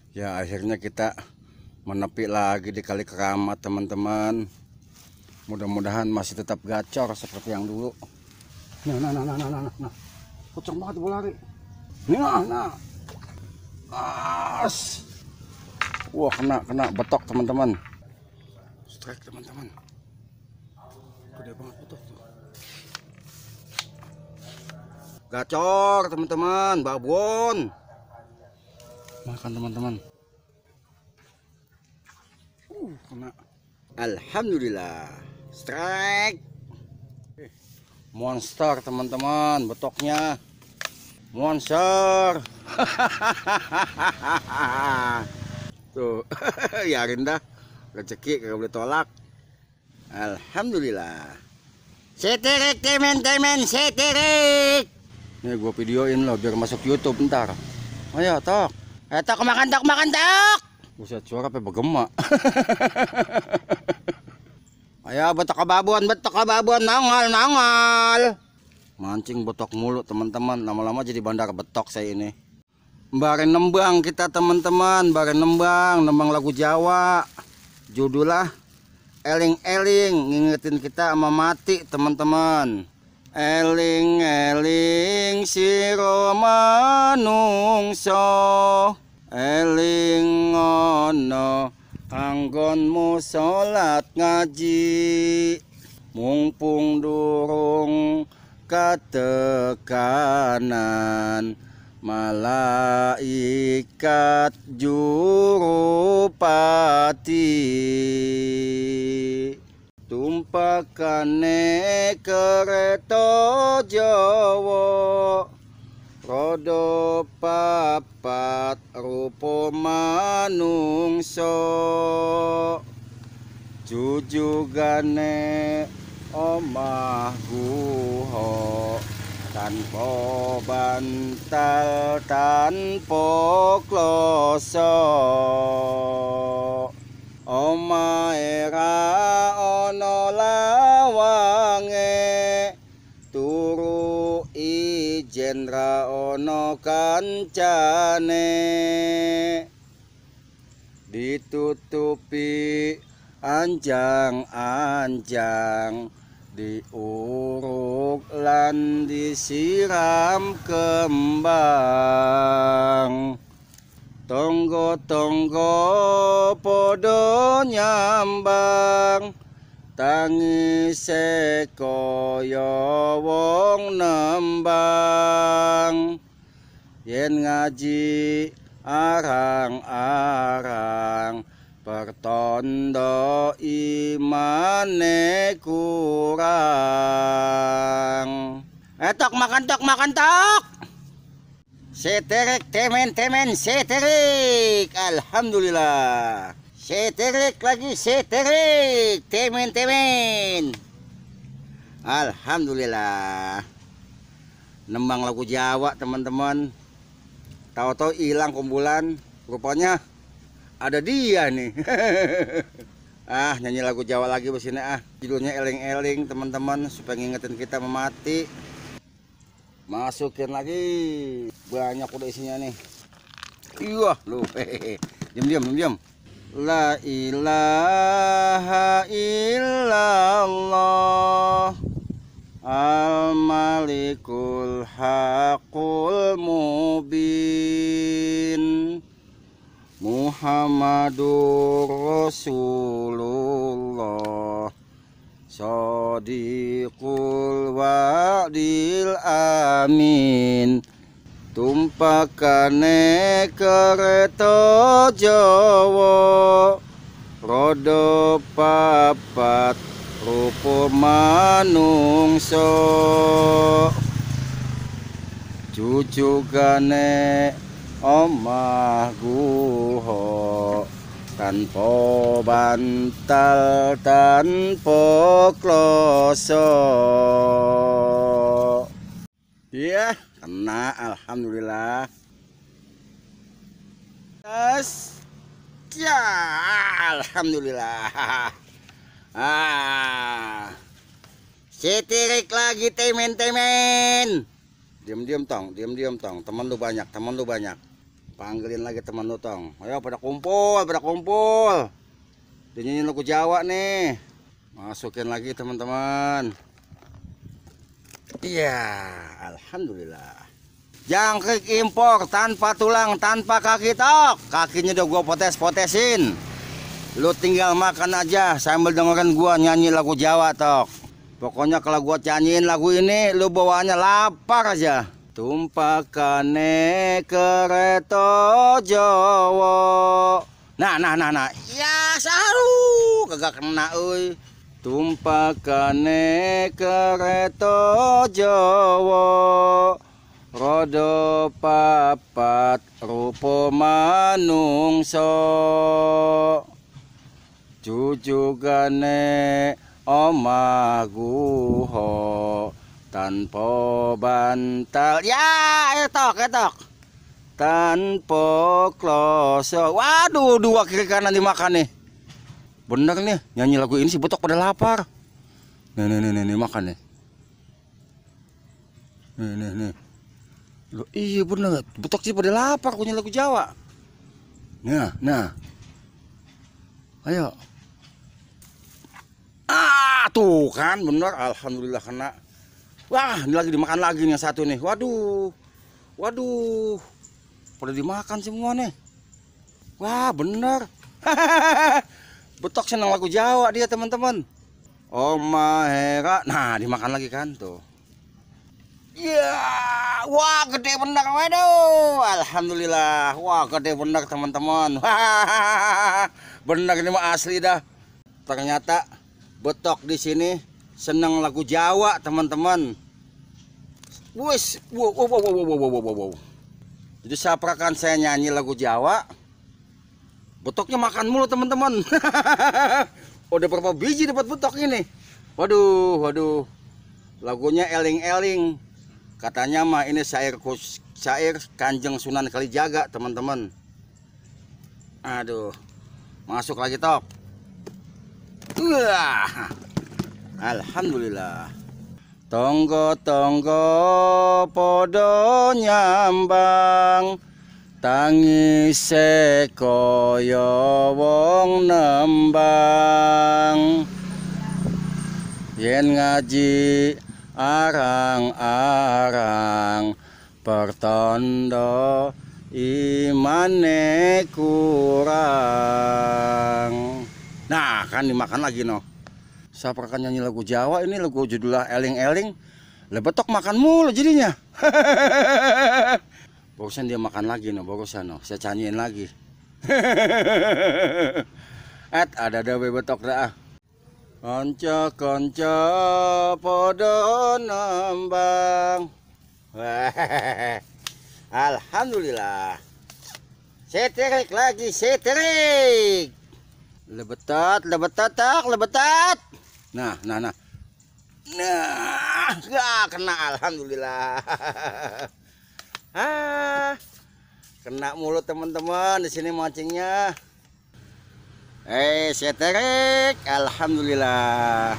Ya akhirnya kita menepi lagi di Kali Keramat teman-teman. Mudah-mudahan masih tetap gacor seperti yang dulu. Nah. Kenceng banget bola lari. Nah. As. Wah, kena betok teman-teman. Strike teman-teman. Gede banget betok tuh. Gacor teman-teman, babon. Makan teman-teman. Kena. Alhamdulillah. Strike. Monster teman-teman, betoknya. Monster. Tuh, yarin dah. Rezeki kagak boleh tolak. Alhamdulillah. Setirik temen-temen, setirik. Nih gue videoin lo biar masuk YouTube ntar. Ayo tok. Tok makan tok. Buset suara apa bergema. Ayo betok ke babon, nongol. Mancing betok mulu teman-teman, lama-lama jadi bandar betok saya ini. Bareng nembang kita teman-teman, nembang lagu Jawa. Judulnya Eling-eling, ngingetin kita sama mati teman-teman. Eling-eling sira manungsa, eling ana anggonmu salat ngaji, mumpung durung katekanan malaikat jurupati. Tumpakane kereta Jawa, rodo papat rupa manungsa, jujugane omah guha, tanpa bantal tanpa kloso, omahe ra ana lawange, turu ijen ra ana kancane, ditutupi anjang-anjang, diuruk lan disiram kembang. Tonggo-tonggo podo nyambang, tangise kaya wong nembang. Yen ngaji arang-arang, pertondo imane kurang. Tok makan tok. Setirik temen-temen, setirik. Alhamdulillah. Setirik lagi, setirik temen-temen. Alhamdulillah. Nembang lagu Jawa teman-teman. Tahu-tahu hilang kumpulan. Rupanya ada dia nih. Nyanyi lagu Jawa lagi besini Judulnya Eling-eling teman-teman, supaya ngingetin kita memati. Masukin lagi. Banyak udah isinya nih. Iya lu. Diam. La ilaha illallah al-malikul haqqul mubin, Muhammadur Rasulullah, Shadiqul wa'dil amin. Tumpakane kereta Jawa, rodo papat rupa manungsa, jujugane omah guha, tanpa bantal tanpa kloso. Iya, kena alhamdulillah. Ya, alhamdulillah. Setirik lagi temen-temen. Diam-diam tong, teman lu banyak. Panggilin lagi teman lu tong. Ayo pada kumpul, pada kumpul. Dinyanyiin lagu Jawa nih. Masukin lagi teman-teman. Iya, alhamdulillah. Jangkrik impor tanpa tulang, tanpa kaki tok. Kakinya udah gua potes-potesin. Lu tinggal makan aja sambil dengerin gua nyanyi lagu Jawa tok. Pokoknya kalau gua nyanyiin lagu ini lu bawaannya lapar aja. Tumpakane kereta Jawa. Nah. Ya saru kagak kena euy. Tumpakane kereta Jawa. Rodo papat rupa manungsa. Jujugane omah guha. Tanpa bantal ya etok tanpa kloso. Waduh, dua kiri kanan dimakan nih. Bener nih nyanyi lagu ini si betok pada lapar. Nih makan nih. Nih. Loh, iya bener betok sih pada lapar punya lagu Jawa. Nah. Ayo. Tuh kan bener, alhamdulillah kena. Wah, ini lagi dimakan lagi nih yang satu nih. Waduh. Pada dimakan semua nih. Wah, bener. Betok senang lagu Jawa dia, teman-teman. Oma Hera. Nah, dimakan lagi kan tuh. Ya, wah gede bener. Waduh, alhamdulillah. Wah, gede bener, teman-teman. Bener ini mah asli dah. Ternyata betok di sini seneng lagu Jawa, teman-teman. Wis, wow. Jadi saprakan saya nyanyi lagu Jawa, betoknya makan mulu, teman-teman. Udah berapa biji dapat betok ini? Waduh. Lagunya eling-eling. Katanya mah ini syair Kanjeng Sunan Kalijaga, teman-teman. Aduh. Masuk lagi tok. Wah. Alhamdulillah. Tonggo-tonggo podo nyambang, tangise kaya wong nembang. Yen ngaji arang-arang, pertondo imane kurang. Nah, kan dimakan lagi no. Saprakan nyanyi lagu Jawa, ini lagu judulnya eling-eling. Lebetok makan mulu jadinya. Barusan dia makan lagi no, barusan no. Saya nyanyiin lagi. Ada bebetok dah. Konco podo nambang. Alhamdulillah. Seterik lagi, seterik. Lebetat. Nah, gak kena, alhamdulillah. Kena mulut teman-teman di sini mancingnya. Seterik, alhamdulillah.